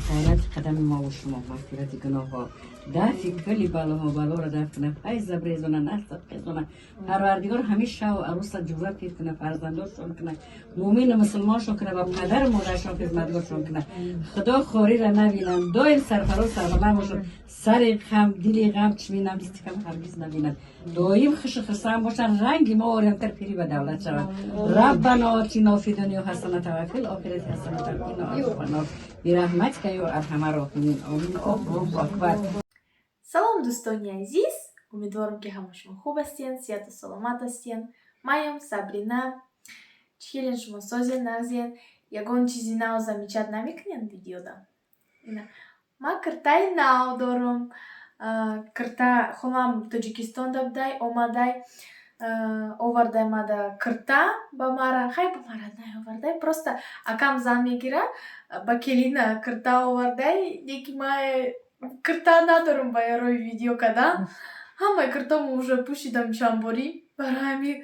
Хайрати қадами мо ва шумо, мағфирати гуноҳҳо, дафъи кулли балоҳо, балоро дафъ кунад, файз забрезона, насаб хезона. Парвардигор ҳамин шаву арӯса ҷура пир кунад, фарзандошон кунад, мӯмину мусулмоншон кунад ва падару модаршон хизматгоршон кунад. Худо хориро набинанд, доим сарфароз, сарбаланд бошад, сари ғам, дили ғам, чишми нам, дасти кам ҳаргиз набинад. Доим хушу хурсанд бошанд, ранги мо ориёнтар пирӣ ба давлат шавад. Раббано отино фи дунё ҳасаната ва фил охирати ҳасаната ва қина азобаннор. Бирахматика ё арҳамар роҳимин. Омин. Аллоҳу акбар. Салом, дӯстони азиз! Умедворам, ки ҳама шумо хуб ҳастен, сиҳату саломат ҳастен. Маям Сабрина. Чӣ хелен шумо, созен, нағзен? Ягон чизи нав замечать намекунен видеода? Ман киртаи нав дорам. Кирта холам Тоҷикистонда будай, омадай, овардай мада кирта ба мара. Хай, ба мара наовардай, просто акам зан мегира, ба келина кирта овардай, неки ма кирта надорам ба роҳи видео кардан. Ҳамаи киртамо уже пӯшидам чандборӣ, барои ҳамин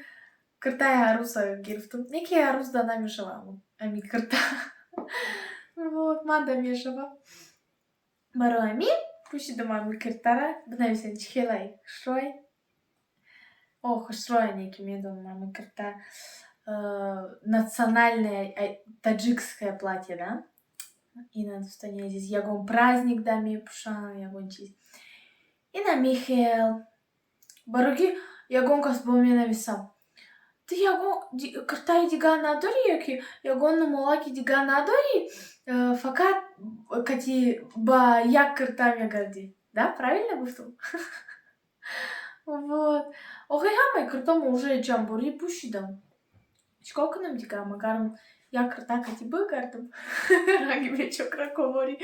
киртаи арӯса гирифтам. Неки арӯсда намешава ами кирта. Вот, манда мешава. Барои ҳамин пӯшидам ами киртара. Бинависед, чӣ хелай, хушрӯй? О, хушрӯя, неки медонам, ами кирта национальное таджикское платье, да? Ина, дӯстони азиз, ягон праздник да мепӯшам, ягон чиз. Ина михел. Барои ки ягон кас бо менависам: «Ту ягон киртаи дигар надорӣ ё ки ягон нумолаки дигар надорӣ, фақат кати ба як кирта мегардӣ?» Да, правильно гуфтам? Вот. Охи, ҳамаи киртамо уже чандборӣ пӯшидам. Чӣ кор кунам дигар, магарам як кирта кати бигардам? Ранги бечокраковорӣ.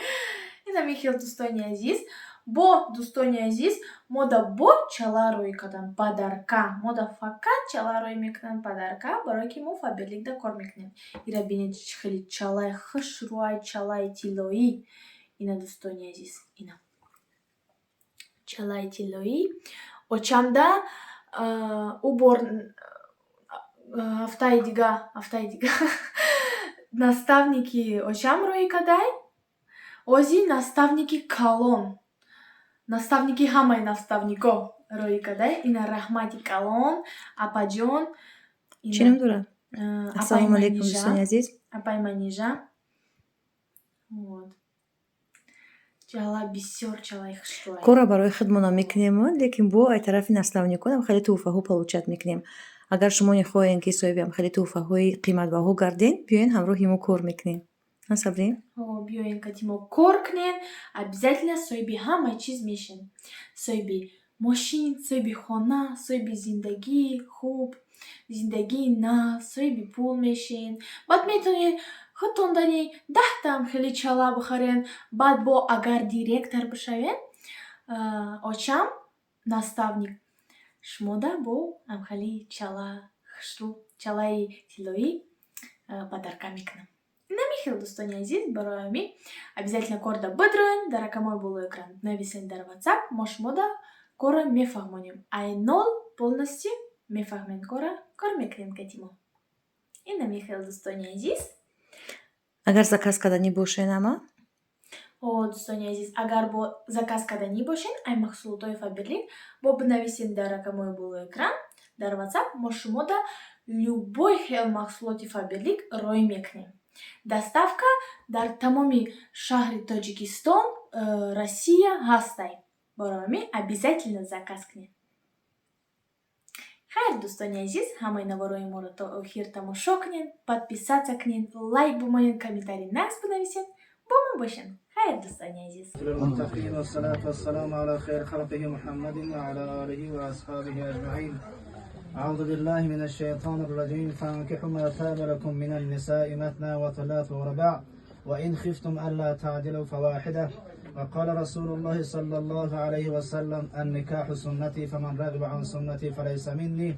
Ина михел, дӯстони азиз. Бо, дӯстони азиз, мода бо чала рӯй кардан подарка. Мода фақат чала рӯй мекунанд подарка, барое ки мо Фаберликда кор мекунем. Ира бинед, чӣ хеле чалаи хушрӯай, чалаи тиллоӣ. Ина, дӯстони азиз, ина. Чалаи тиллоӣ. Очамда ӯ бор ҳафтаи дига наставники очам рӯй кардай. Ози наставники калон, наставники ҳамаи наставникҳо рӯй кардай. Ина, раҳмати калон, апаҷон. Чӣ ном дорад? Ассалому алайкум, дӯстони азиз. Апаи Манижа. Вот. Чала бисёр чалаи хушрӯай. Корро барои худмонам мекунем, лекин бо ай тарафи наставниконам хеле тӯҳфаҳо получать мекунем. Агар шумо мехоҳем, ки соҳиби хеле тӯҳфаҳои қиматбаҳо гарден, биёен, ҳамроҳи мо кор мекунем. А, Сабрин? Биёен, кати мо кор кунен, обязательно соҳиби ҳама чиз мешен. Соҳиби мошин, соҳиби хона, соҳиби зиндагии хуб, зиндагии нав, соҳиби пул мешен. Баъд метавонед худтон дани 10таам хеле чала бихарен. Баъд бо агар директор бишавен, очам наставник шумода бо амхели чала хушрӯ, чалаи тиллоӣ подарка мекунам. Намехел, дӯстони азиз, барои ҳамин обязательно корда бидроен, дар рақамҳои болои экран нависен дар WhatsApp, мо шумода корро мефаҳмонем. Ай нол полностью мефаҳмем корро, кор мекунем кати мо. Ин намехел, дӯстони азиз. Агар заказ карданӣ бошен ама? О, дӯстони азиз, агар бо заказ карданӣ бошен ай маҳсулотҳои Фаберлик, бо бинависен дар рақамҳои болои экран дар WhatsApp, мо шумода любой хел маҳсулоти Фаберлик рой мекунем. Доставка дар тамоми шаҳри Тоҷикистон, Россия ҳастай. Барои ҳамин обязательно заказ кунед. Хайр, дӯстони азиз, ҳамаи наворои моро то охир тамошо кунед, подписаться кунед, лайк бимонед, комментарий нағз бинависед, бо мо бошед. Хайр, дӯстони азиз. المتقين والصلاة والسلام على خير خلقه محمد وعلى آله وأصحابه أجمعين. أعوذ بالله من الشيطان الرجيم. فانكحوا ما طاب لكم من النساء مثنى وثلاث ورباع، وإن خفتم ألا تعدلوا فواحدة. وقال رسول الله صلى الله عليه وسلم: النكاح سنتي، فمن رغب عن سنتي فليس مني.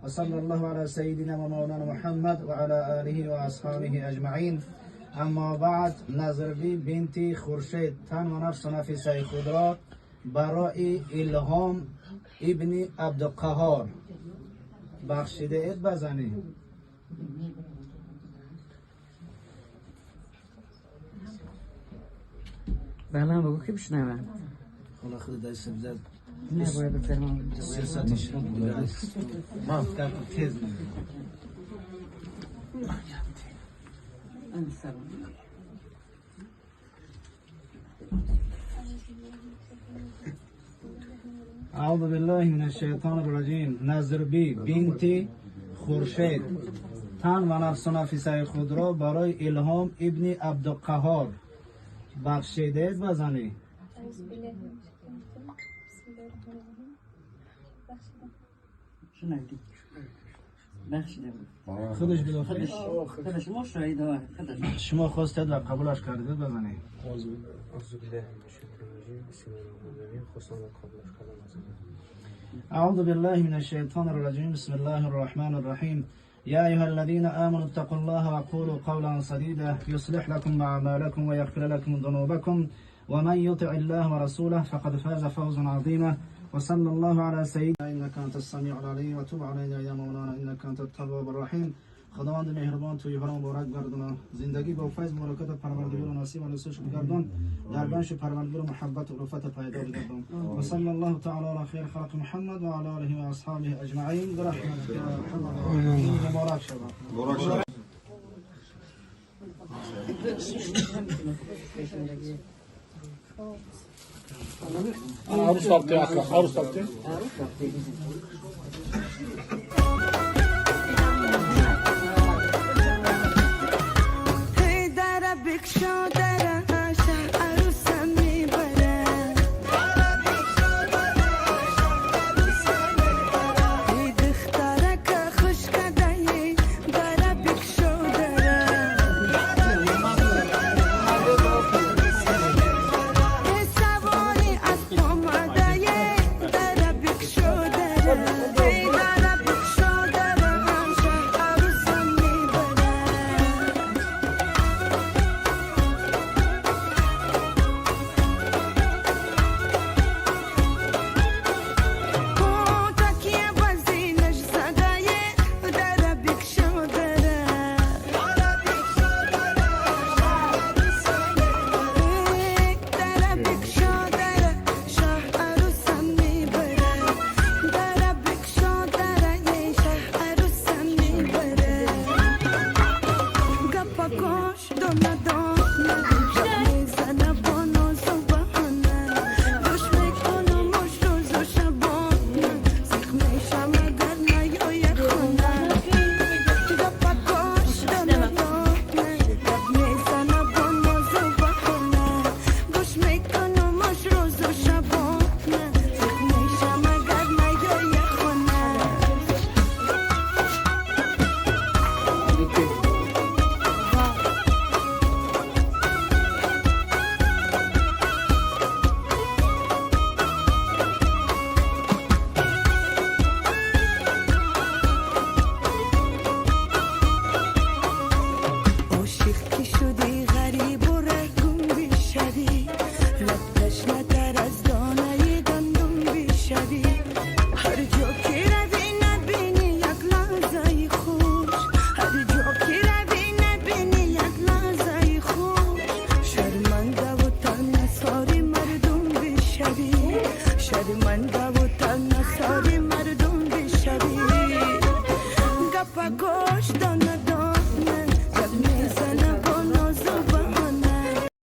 وصلى الله على سيدنا ومولانا محمد وعلى آله وأصحابه أجمعين. أما بعد، نظربی بنتی خورشید تن و نفس و نفیسه خود را برای الهام ابن عبدالقهار بخشیده اید بزنی. Баланд бگو که بشنوم. حالا خود دست بزد. نه، باید بزنم. سیاستش ما تیز. سلام. اعوذ بالله من الشیطان الرجیم. نظربی بنت خورشید، تن و نفس و نفیسه خود را برای الهام ابن عبدالقهار بخشیدید به زنی؟ اعوذ بالله من الشیطان الرجیم. بسم الله الرحمن الرحیم. بخشیدم. شنیدی؟ بخشیدم. خودش بدافه. خودش، خودش، ما شاهد ها، خودش. شما خواستید و قبولش کردید به زنی؟ اعوذ بالله من الشیطان الرجیم. بسم الله الرحمن الرحیم. خواستم و قبولش کردم از أعوذ بالله من الشيطان الرجيم. بسم الله الرحمن الرحيم. يا أيها الذين آمنوا اتقوا الله وقولوا قولا سديدا يصلح لكم أعمالكم ويغفر لكم ذنوبكم ومن يطع الله ورسوله فقد فاز فوزا عظيما. وصلى الله على سيدنا إنك أنت السميع العليم وتب علينا يا مولانا إنك أنت التواب الرحيم. خداوند مهربان تویها را مبارک گرداند، زندگی با فیض برکت پروردگار نصیب و رسولش بگردان، در بنش پروردگار محبت و الفت پیدا بگردان. و صلی الله تعالی علی خیر خلق محمد و علی آله و اصحابه اجمعین. برحمتک یا ارحم الراحمین. مبارک شود. عروس رابطه، عروس رابطه. عروس رفته. در بکشاد.